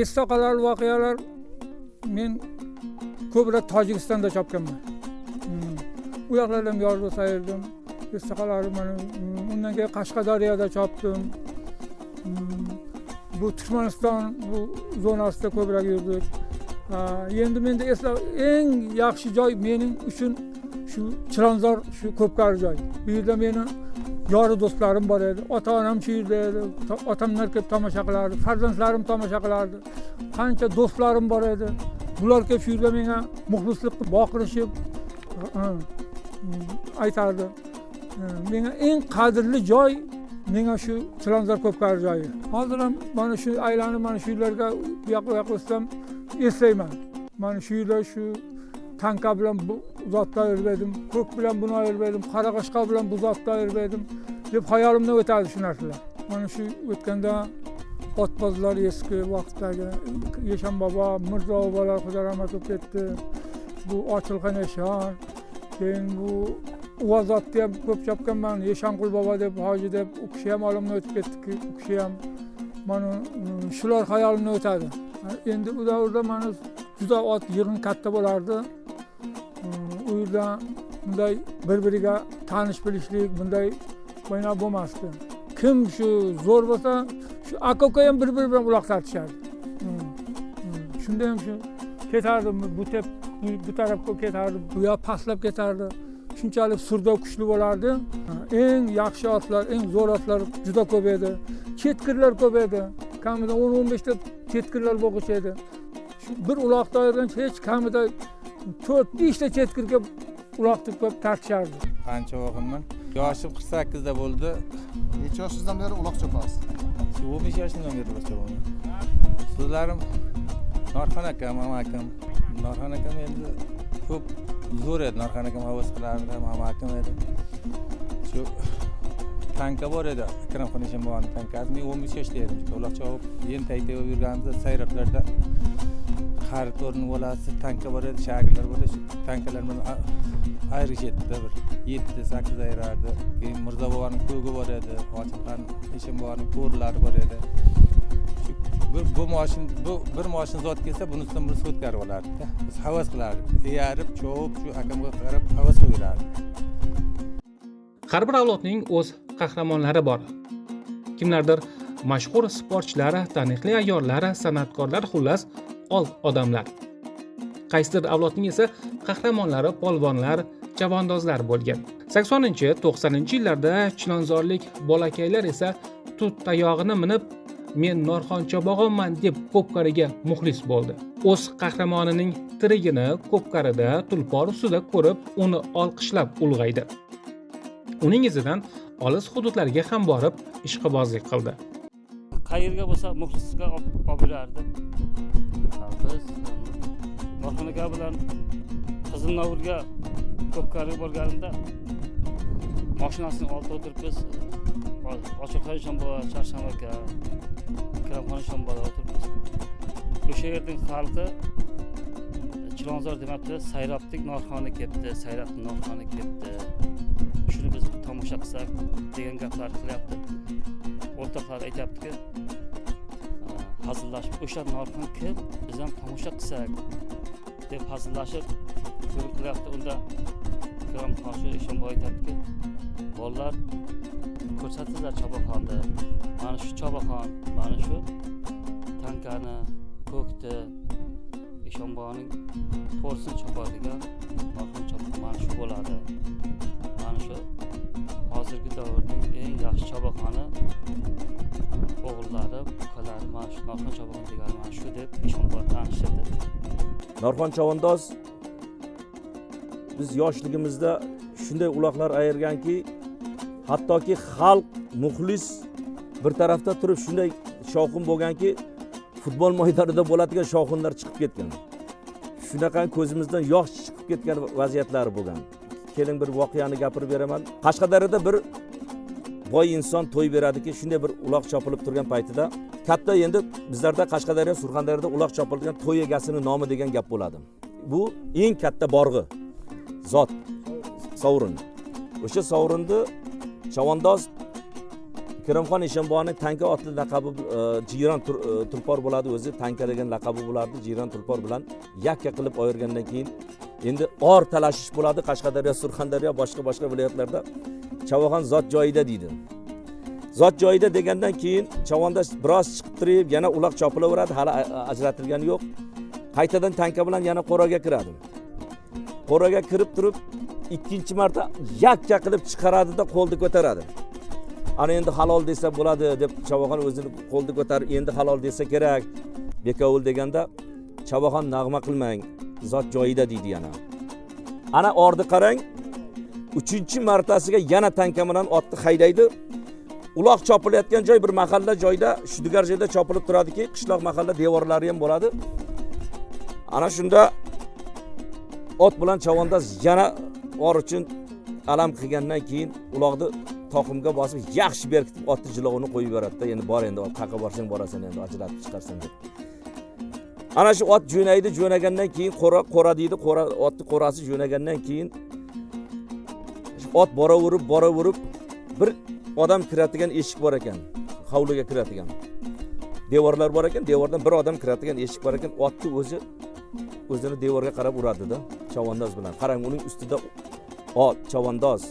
Esda qolar voqealar, men ko'proq Tojikistonda chopganman. U yoqlarda ham yor do'st ayirdim. Esda qolar mana, undan keyin Qashqadaryoda chopdim. Bu Turkmaniston bu zonasida ko'proq yurdik. Endi menda eslab eng yaxshi joy mening uchun shu Chilonzor, shu Ko'pkari joy. Bu yerda meni yori do'stlarim bor edi. Ota-onam shu yerda edi. Otamlar kelib tomosha qilardi, farzandlarim tomosha qilardi. Qancha do'stlarim bor edi. Bular kelib shu yerda menga muxlislik qilib baqirishib, aytardi. Menga eng qadrli joy menga shu Chilonzor Ko'pkari joyi. Hozir ham mana shu aylanib mana shu yerlarga bu yoqqa bu yoqqa o'tsam eslayman. Mana shu yerda shu tanka bilan bu zotni ayirib edim, ko'k bilan buni ayirib edim, qoraqashqa bilan bu zotni ayirib edim deb xayolimdan o'tadi shu narsalar. Mana shu o'tganda otbozlar eski vaqtdagi Eshon bobo, Mirzo bobolar Xudo rahmat qilib ketdi. Bu Ochilxon eshon, keyin bu Uvozotni ham ko'p chopganman, Eshonqul bobo deb, hoji deb, u kishi ham olamdan o'tib ketdiki, u kishi ham mana shular xayolimdan o'tadi. Endi u davrda mana juda ot yig'in katta bo'lardi. U yerda bunday bir-biriga tanish bilishlik, bunday o'yna bo'lmasdi. Kim shu zo'r bo'lsa, shu aka-uka ham bir-biri bilan uloq tortishardi. Shunda ham shu ketardi, bu tep, bu tarafga ketardi, bu yoq pastlab ketardi. Shunchalik surda kuchli bo'lardi. Eng yaxshi otlar, eng zo'r otlar juda ko'p edi. Chetkirlar ko'p edi. Kamida 10-15 ta chetkirlar bo'g'ish edi. Shu bir uloqda ayirgancha hech kamida 4-5 ta chetkirga uloqni ko'p tortishardi. Qancha o'g'ilman? Yoshim 48 da bo'ldi. Necha yoshingizdan beri uloq chopasiz? Shu 15 yoshimdan beri uloq chopaman. So'zlarim Norxon akam, mama akam. Norxon akam endi ko'p zo'r edi. Norxon akam havas qilardi, mama akam edi. Shu tanka bor edi, Akramxon Eshonboboning tankasi. Men 15 yoshda edim. Uloq chopib, endi taytayib yurganimizda sayrablarda qari to'rni bolasi tanka bor edi, shagirlar bor edi. Shu tankalar bilan ayrish etdi, bir 7-8 ayirardi. Keyin Mirzo boboning ko'gi bor edi, Ochilxon Eshonboboning to'rlari bor edi. Shu bir bu moshin, bu bir moshin zot kelsa, bunisidan birisi o'tkazib olardi. Biz havas qilardik. Eyarib, chovib, shu akamga qarab havas qilib yurardik. Har bir avlodning o'z qahramonlari bor. Kimlardir mashhur sportchilar, taniqli ayollar, san'atkorlar, xullas old odamlar. Qaysidir avlodning esa qahramonlari polvonlar, chavandozlar bo'lgan. 80-chi, 90-chi yillarda chilonzorlik bolakaylar esa tut tayog'ini minib, men Norxon chobog'onman deb Ko'pkariga muxlis bo'ldi. O'z qahramonining tirigini Ko'pkarida tulpor ustida ko'rib, uni olqishlab ulg'aydi. Uning izidan olis hududlarga ham borib ishqibozlik qildi. Qayerga bo'lsa muxlisga olib yurardi. Biz Norxon aka bilan Qizilnovurga Ko'pkariga borganimda mashinasining oldida o'tirib biz Ochilxon Eshonbobo, Charshanba aka, Ikramxon Eshonbobo o'tiribmiz. O'sha yerning xalqi Chilonzor demabdi, Sayrobdik Norxoni kelibdi, Sayrobdik Norxoni kelibdi. Shuni biz tomosha qilsak degan gaplar qilyapti. O'rtoqlar aytyaptiki, hazillashib, o'sha Norxon kim, biz ham tomosha qilsak deb hazillashib ko'rib qilyapti. Unda Ikrom Hoshir Eshonboy aytyaptiki, bolalar ko'rsatinglar Choboxonni. Mana shu Choboxon, mana shu tankani, ko'kni, Eshonboyning to'g'risini chopadigan Norxon Choboxon mana shu bo'ladi. Mana shu hozirgi davrning eng yaxshi Choboxoni o'g'illari, ukalari mana shu Norxon Choboxon degani mana shu deb Eshonboy tanishtirdi. Norxon chavandoz biz yoshligimizda shunday uloqlar ayirganki, hattoki xalq muxlis bir tarafda turib shunday shovqin bo'lganki, futbol maydonida bo'ladigan shovqinlar chiqib ketgan. Shunaqa ko'zimizdan yosh chiqib ketgan vaziyatlari bo'lgan. Keling bir voqeani gapirib beraman. Qashqadaryoda bir boy inson to'y beradiki, shunday bir uloq chopilib turgan paytida katta, endi bizlarda Qashqadaryo, Surxondaryoda uloq chopiladigan to'y egasining nomi degan gap bo'ladi. Bu eng katta borg'i zot sovrin. O'sha sovrinni chavandoz Ikromxon Eshonboyning Tanka otli laqabi Jiyron tulpor bo'ladi, o'zi Tanka degan laqabi bo'lardi. Jiyron tulpor bilan yakka qilib ayirgandan keyin endi or talashish bo'ladi Qashqadaryo, Surxondaryo, boshqa viloyatlarda. Chavag'on zot joyida deydi. Zot joyida degandan keyin chavandoz biroz chiqib turib, yana uloq chopilaveradi, hali ajratilgani yo'q. Qaytadan tanka bilan yana qo'raga kiradi. Qo'raga kirib turib, ikkinchi marta yakka qilib chiqaradida qo'lni ko'taradi. Ana endi halol desa bo'ladi deb Chavag'on o'zini qo'lni ko'tarib, endi halol desa kerak Bekovul deganda Chavag'on nag'ma qilmang, zot joyida deydi yana. Ana ordi qarang, uchinchi martasiga yana tanka bilan otni haydaydi. Uloq chopilayotgan joy bir mahalla joyda, shudigar joyda chopilib turadiki, qishloq mahalla devorlari ham bo'ladi. Ana shunda ot bilan chavandoz yana or uchun alam qilgandan keyin uloqni toqimga bosib yaxshi berkitib otni jilovini qo'yib yuboradi-da, endi bor endi qayerga borsang borasan, endi ajratib chiqarsan deb. Ana shu ot jo'naydi, jo'nagandan keyin qo'ra qo'ra deydi, qo'ra otni qo'rasi jo'nagandan keyin ot boraverib bir odam kiradigan eshik bor ekan, hovliga kiradigan. Devorlar bor ekan, devordan bir odam kiradigan eshik bor ekan, otni o'zi o'zini devorga qarab uradida chavandoz bilan. Qarang, uning ustida ot, chavandoz,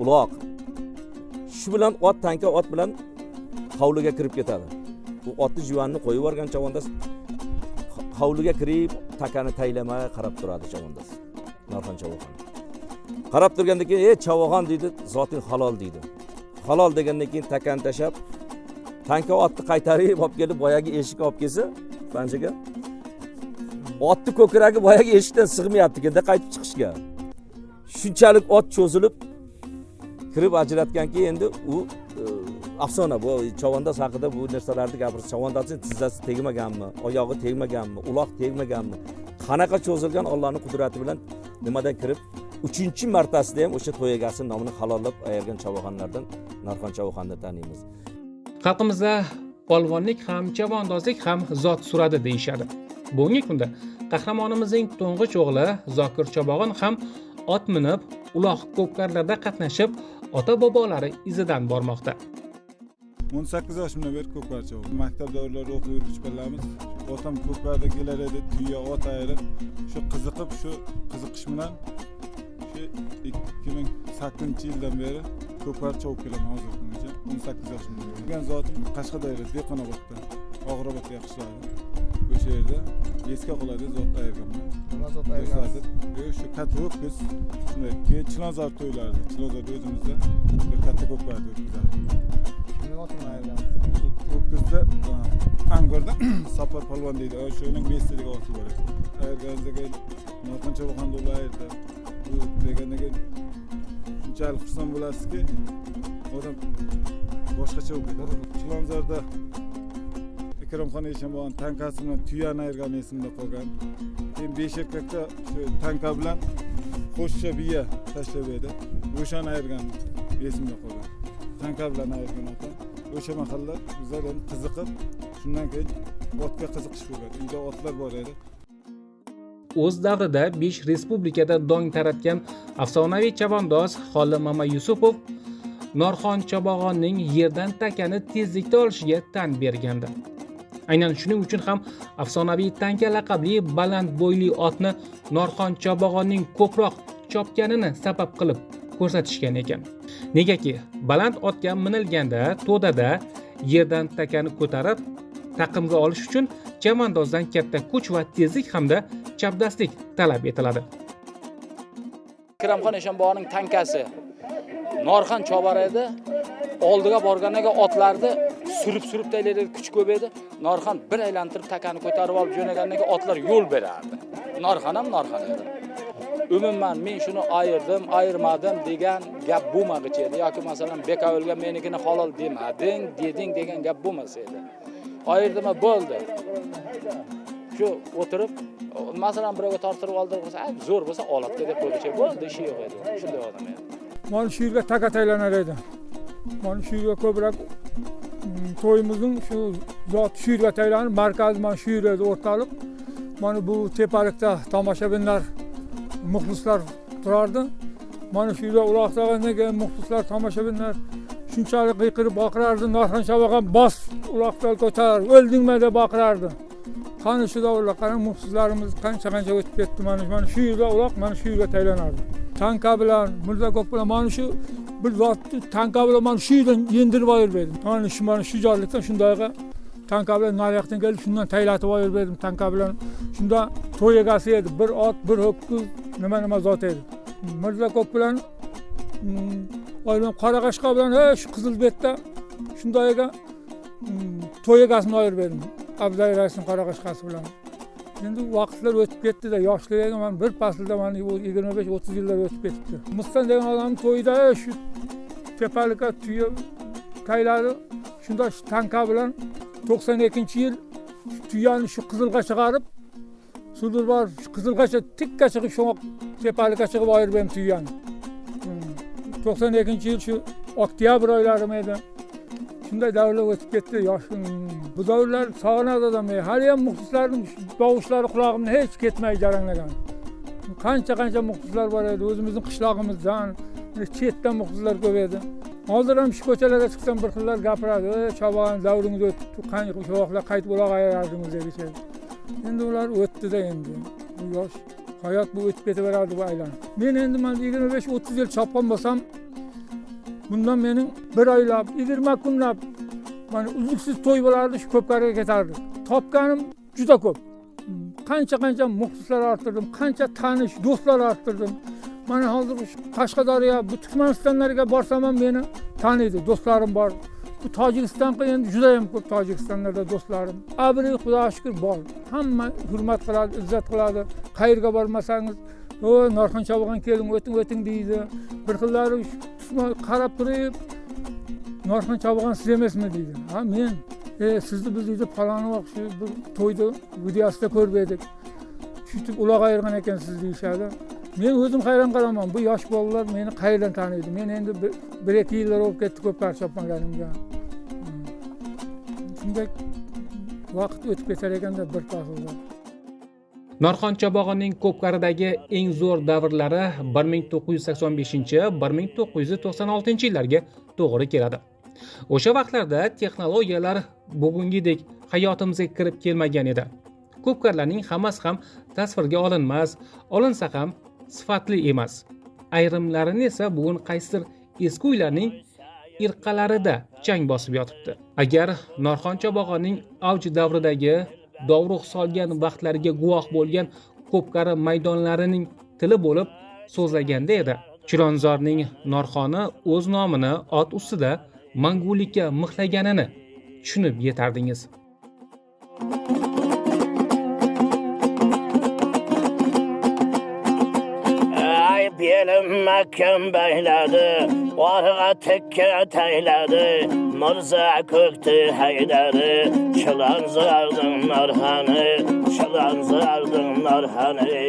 uloq. Shu bilan ot tanka ot bilan hovliga kirib ketadi. U otni juvanini qo'yib yuborgan chavandoz hovliga kirib takani taylamay qarab turadi chavandoz. Norxon Chavag'on. Qarab turgandan keyin, "Ey Chavag'on" deydi, "Zoting halol" deydi. Halol degandan keyin takani tashab, tanka otni qaytarib olib kelib boyagi eshikka olib kelsa, panjaga otni ko'kragi boyagi eshikdan sig'mayapti ekanda qaytib chiqishga. Shunchalik ot cho'zilib kirib ajratganki, endi u afsona bu chavandoz haqida bu narsalarni gapirsa, chavandozning tizzasi tegmaganmi, oyog'i tegmaganmi, uloq tegmaganmi, qanaqa cho'zilgan Allohning qudrati bilan nimadan kirib uchinchi martasida ham o'sha to'y egasi nomini halollab ayirgan chavag'onlardan Norxon Chavag'onni taniymiz. Xalqimizda polvonlik ham, chavandozlik ham zot suradi deyishadi. Bugungi kunda qahramonimizning to'ng'ich o'g'li Zokir Chavag'on ham ot minib, uloq ko'pkarlarda qatnashib, ota-bobolari izidan bormoqda. 18 yoshimdan beri ko'pkar chopaman. Maktab davrlarida o'qib yurgich paytlarimiz otam ko'pkarda kelar edi, tuya ot ayirib, shu qiziqib, shu qiziqish bilan shu 2008-yildan beri ko'pkar chopib kelaman hozirgi kungacha. 18 yoshimdan beri. Degan zotim Qashqadaryoda, Dehqonobodda, Og'irobodda qishlog'i. O'sha yerda eski qoladi zot ayirganman. Nima zot ayirgansiz? Shu katta ho'kiz, shunday. Keyin Chilonzor to'ylarida, Chilonzorda o'zimizda bir katta ko'pkarni o'tkazardik. Kimning otini ayirgansiz? Ho'kizda Angorda Safar polvon deydi. O'shaning Messi degan oti bor edi. Ayirganimizda keyin Norxon Chavag'on ayirdi. Bu degandan keyin shunchalik xursand bo'lasizki, odam boshqacha bo'lib ketadi. Chilonzorda Ikromxon Eshonboyning tankasi bilan tuyani ayirgani esimda qolgan. Keyin Besherkakda shu tanka bilan qo'shcha biya tashlab edi. O'shani ayirgan esimda qolgan. Tanka bilan ayirgan otam. O'sha mahalla bizlar endi qiziqib, shundan keyin otga qiziqish bo'lgan. Uyda otlar bor edi. O'z davrida 5 respublikada dong taratgan afsonaviy chavandoz Xoli Mama Yusupov Norxon Chavag'onning yerdan takani tezlikda olishiga tan bergandi. Aynan shuning uchun ham afsonaviy tanka laqabli baland bo'yli otni Norxon Chavag'onning ko'proq chopganini sabab qilib ko'rsatishgan ekan. Negaki baland otga minilganda to'dada yerdan takani ko'tarib taqimga olish uchun chavandozdan katta kuch va tezlik hamda chapdastlik talab etiladi. Ikromxon Eshonboyning tankasi Norxon chovar edi. Oldiga borgandan otlarni surib-surib taylaydi, kuch ko'p edi. Norxon bir aylantirib takani ko'tarib olib jo'nagandan keyin otlar yo'l berardi. Norxon ham Norxon edi. Umuman men shuni ayirdim, ayirmadim degan gap bo'lmag'ich edi. Yoki masalan Bekovulga menikini halol demading, deding degan gap bo'lmas edi. Ayirdimi bo'ldi. Shu o'tirib, masalan birovga tortirib oldirib qo'ysa, zo'r bo'lsa olatga deb qo'ysa bo'ldi, ishi yo'q edi. Shunday odam edi. Mana shu yerga taka taylanar edi. Mana shu yerga ko'proq to'yimizning shu zot shu yerga taylanib, markaz mana shu yer edi, o'rtaliq. Mana bu tepalikda tomoshabinlar, muxlislar turardi. Mana shu yerga uloq tag'andan keyin muxlislar, tomoshabinlar Shunchalik qiyqirib baqirardi, Norxon Chabag'on bos uloqdan ko'tar, o'ldingmi deb baqirardi. Qani shu davrlar, qarang muxlislarimiz qancha-qancha o'tib ketdi. Mana shu yerda uloq, mana shu yerga taylanardi. Tanka bilan, Mirzako'k bilan mana shu bir zotni tanka bilan mana shu yerdan yendirib ayirib edim. Mana shu joylikdan shundayga tanka bilan nariyoqdan kelib shundan taylatib ayirib edim tanka bilan. Shunda to'y egasi edi, bir ot, bir ho'kiz, nima zot edi. Mirzako'k bilan ayrim Qoraqashqa bilan shu Qizilbetda shundayga to'y egasini ayirib edim. Abzal raisning Qoraqashqasi bilan. Endi vaqtlar o'tib ketdi-da, yoshligimda man bir faslda mana 25-30 yillar o'tib ketibdi. Mustan degan odamning to'yida shu tepalikka tuya tayladi. Shunda shu tanka bilan 92-yil tuyani shu Qizilga chiqarib, sudur bor shu Qizilgacha tikka chiqib shu tepalikka chiqib ayirib ham tuyani. 92-yil shu oktyabr oylarim edi. Shunday davrlar o'tib ketdi, yoshim. Bu davrlar sog'inadi odam. Hali ham muxlislarning tovushlari qulog'imdan hech ketmay jaranglagan. Qancha-qancha muxlislar bor edi, o'zimizning qishlog'imizdan, chetdan muxlislar ko'p edi. Hozir ham shu ko'chalarga chiqsam bir xillar gapiradi, "Chabag'on davringiz o'tdi, qancha o'sha vaqtlar qaytib uloq ayirardingiz" deyishadi. Endi ular o'tdi-da endi. Bu yosh hayot bu o'tib ketaveradi bu aylanib. Men endi mana 25-30 yil chopgan bo'lsam, bundan mening bir oylab, 20 kunlab mana uzluksiz to'y bo'lardi, shu ko'pkariga ketardik. Topganim juda ko'p. Qancha-qancha muxlislar orttirdim, qancha tanish, do'stlar orttirdim. Mana hozir Qashqadaryo, bu Turkmanistonlarga borsam ham meni taniydi, do'stlarim bor. Bu Tojikistonga endi juda ham ko'p Tojikistonlarda do'stlarim. Obro'y Xudoga shukr bor. Hamma hurmat qiladi, izzat qiladi. Qayerga bormasangiz, "O, Norxon Chabag'on keling, o'ting, o'ting" deydi. Bir xillari qarab turib, "Norxon Chabag'on siz emasmi?" deydi. Ha, men. Sizni biz deydi falon vaqt shu bir to'yda videosida ko'rib edik. Shutib uloq ayirgan ekansiz deyishadi. Men o'zim hayron qolaman. Bu yosh bolalar meni qayerdan taniydi? Men endi 1-2 yillar bo'lib ketdi ko'pkari chopmaganimga. Shunday vaqt o'tib ketar ekanda bir faslda. Norxon Chabag'onning ko'pkaridagi eng zo'r davrlari 1985-1996 yillarga to'g'ri keladi. O'sha vaqtlarda texnologiyalar bugungidek hayotimizga kirib kelmagan edi. Ko'pkarlarning hammasi ham tasvirga olinmas, olinsa ham sifatli emas. Ayrimlarini esa bugun qaysidir eski uylarning irqalarida chang bosib yotibdi. Agar Norxon Chabag'onning avj davridagi dovruq solgan vaqtlariga guvoh bo'lgan ko'pkari maydonlarining tili bo'lib so'zlaganda edi. Chilonzorning Norxoni o'z nomini ot ustida mangulikka mixlaganini tushunib yetardingiz. Ay belim mahkam bayladi, org'a tikka tayladi, Mirza ko'kni haydadi, Chilonzorning Norxoni, Chilonzorning Norxoni.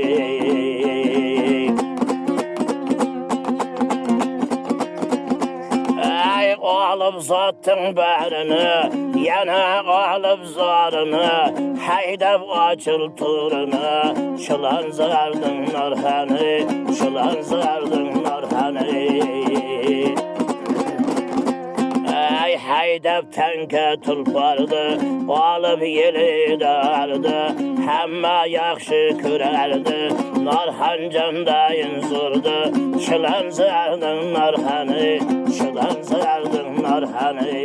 Ay olib zotning barini, yana olib zorini, haydab ochil to'rini, Chilonzorning Norxoni, Chilonzorning Norxoni. Ay haydab tanka tulpordi, olib yelidardi, hamma yaxshi ko'rardi, Norxon jondayin zo'rdi, Chilonzorning Norxoni, Chilonzorning Norxoni.